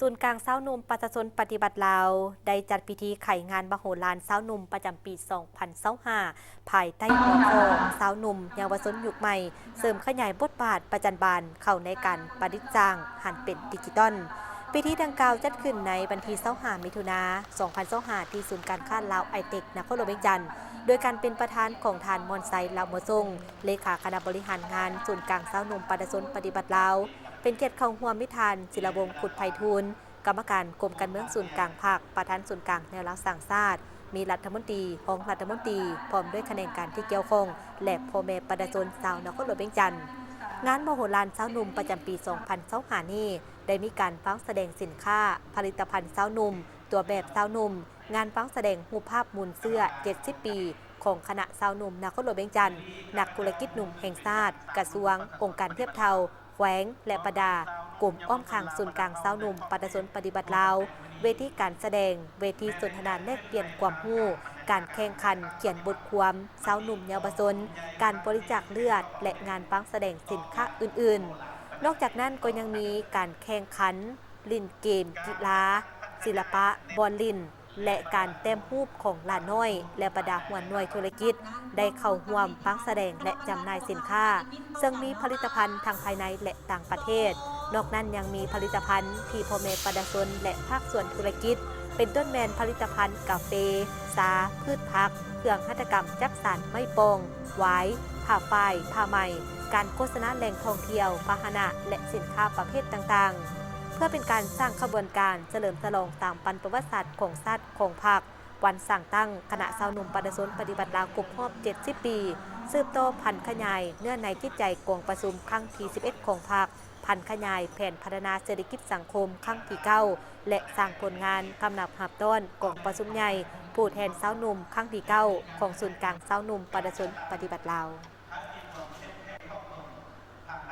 ສູນກາງຊາວໜຸ່ມປະຊາຊົນປະຕິວັດລາວ ໄດ້ຈັດພິທີໄຂງານມະໂຫລານຊາວໜຸ່ມປະຈຳປີສອງພັນຊາວຫ້າ ພາຍໃຕ້ຫົວຂໍ້ ຊາວໜຸ່ມເຍົາວະຊົນຍຸກໃໝ່ ເສີມຂະຫຍາຍບົດບາດປະຈັນບານເຂົ້າໃນການປະດິດສ້າງຫັນເປັນດິຈິຕອນ. ພິທີດັ່ງກ່າວຈັດຂຶ້ນໃນວັນທີຊາວຫ້າ ມິຖຸນາ ສອງພັນຊາວຫ້າ ທີ່ສູນການຄ້າລາວໄອເຕັກ ນະຄອນຫຼວງວຽງຈັນ ໂດຍການເປັນປະທານຂອງທ່ານ ມອນໄຊ ລາວມົວຊົງ ເລຂາຄະນະບໍລິຫານງານສູນກາງຊາວໜຸ່ມປະຊາຊົນປະຕິວັດລາວ, ເປັນກຽດເຂົ້າຮ່ວມມີທ່ານ ສິລະວົງ ຄຸດໄພທູນ ກຳມະການກົມການເມືອງສູນກາງພັກ, ປະທານສູນກາງແນວລາວສ້າງຊາດ, ມີລັດຖະມົນຕີ, ຮອງລັດຖະມົນຕີ ພ້ອມດ້ວຍຂະແໜງການທີ່ກ່ຽວຂ້ອງ ແລະ ພໍ່ແມ່ປະຊາຊົນຊາວນະຄອນຫຼວງວຽງຈັນ. ງານມະໂຫລານຊາວໜຸ່ມປະຈຳປີສອງພັນຊາວຫ້ານີ້ ໄດ້ມີການວາງສະແດງສິນຄ້າ, ຜະລິດຕະພັນຊາວໜຸ່ມ, ຕົວແບບຊາວໜຸ່ມ, ງານວາງສະແດງຮູບພາບມູນເຊື້ອເຈັດສິບປີ ຂອງຄະນະຊາວໜຸ່ມນະຄອນຫຼວງວຽງຈັນ, ນັກທຸລະກິດໜຸ່ມແຫ່ງຊາດ, ກະຊວງ, ອົງການທຽບເທົ່າ, ແຂວງ ແລະ ບັນດາກົມອ້ອມຂ້າງສູນກາງຊາວໜຸ່ມປະຊາຊົນປະຕິວັດລາວ, ເວທີການສະແດງ, ເວທີສົນທະນາແລກປ່ຽນຄວາມຮູ້, ການແຂ່ງຂັນຂຽນບົດຄວາມຊາວໜຸ່ມເຍົາວະຊົນ, ການບໍລິຈາກເລືອດ ແລະ ງານວາງສະແດງສິນຄ້າອື່ນໆ. ນອກຈາກນັ້ນກໍຍັງມີການແຂ່ງຂັນຫຼິ້ນເກມກິລາ, ສິລະປະ, ບອນຫຼິ້ນ ແລະ ການແຕ້ມຮູບຂອງຫຼານນ້ອຍ ແລະ ບັນດາຫົວໜ່ວຍທຸລະກິດ ໄດ້ເຂົ້າຮ່ວມວາງສະແດງ ແລະ ຈຳໜ່າຍສິນຄ້າ ເຊິ່ງມີຜະລິດຕະພັນທັງພາຍໃນ ແລະ ຕ່າງປະເທດ. ນອກນັ້ນຍັງມີຜະລິດຕະພັນທີ່ພໍ່ແມ່ປະຊາຊົນ ແລະ ພາກສ່ວນທຸລະກິດ ເປັນຕົ້ນແມ່ນຜະລິດຕະພັນກາເຟ, ຊາ, ພືດຜັກ, ເຄື່ອງຫັດຖະກຳຈັກສານໄມ້ປ່ອງ, ຫວາຍ, ຜ້າຝ້າຍ, ຜ້າໄໝ, ການໂຄສະນາແຫຼ່ງທ່ອງທ່ຽວ, ພາຫະນະ ແລະ ສິນຄ້າປະເພດຕ່າງໆ. ເພື່ອເປັນການສ້າງຂະບວນການສະເຫຼີມສະຫຼອງສາມວັນປະຫວັດສາດຂອງຊາດ ຂອງພັກ, ວັນສ້າງຕັ້ງຄະນະຊາວໜຸ່ມປະຊາຊົນປະຕິວັດລາວຄົບຮອບເຈັດສິບປີ, ສືບຕໍ່ຜັນຂະຫຍາຍເນື້ອໃນຈິດໃຈກອງປະຊຸມຄັ້ງທີສິບເອັດຂອງພັກ, ຜັນຂະຫຍາຍແຜນພັດທະນາເສດຖະກິດສັງຄົມຄັ້ງທີເກົ້າ ແລະ ສ້າງຜົນງານກຳນັບຮັບຕ້ອນກອງປະຊຸມໃຫຍ່ຜູ້ແທນຊາວໜຸ່ມຄັ້ງທີເກົ້າ ຂອງສູນກາງຊາວໜຸ່ມປະຊາຊົນປະຕິວັດລາວ.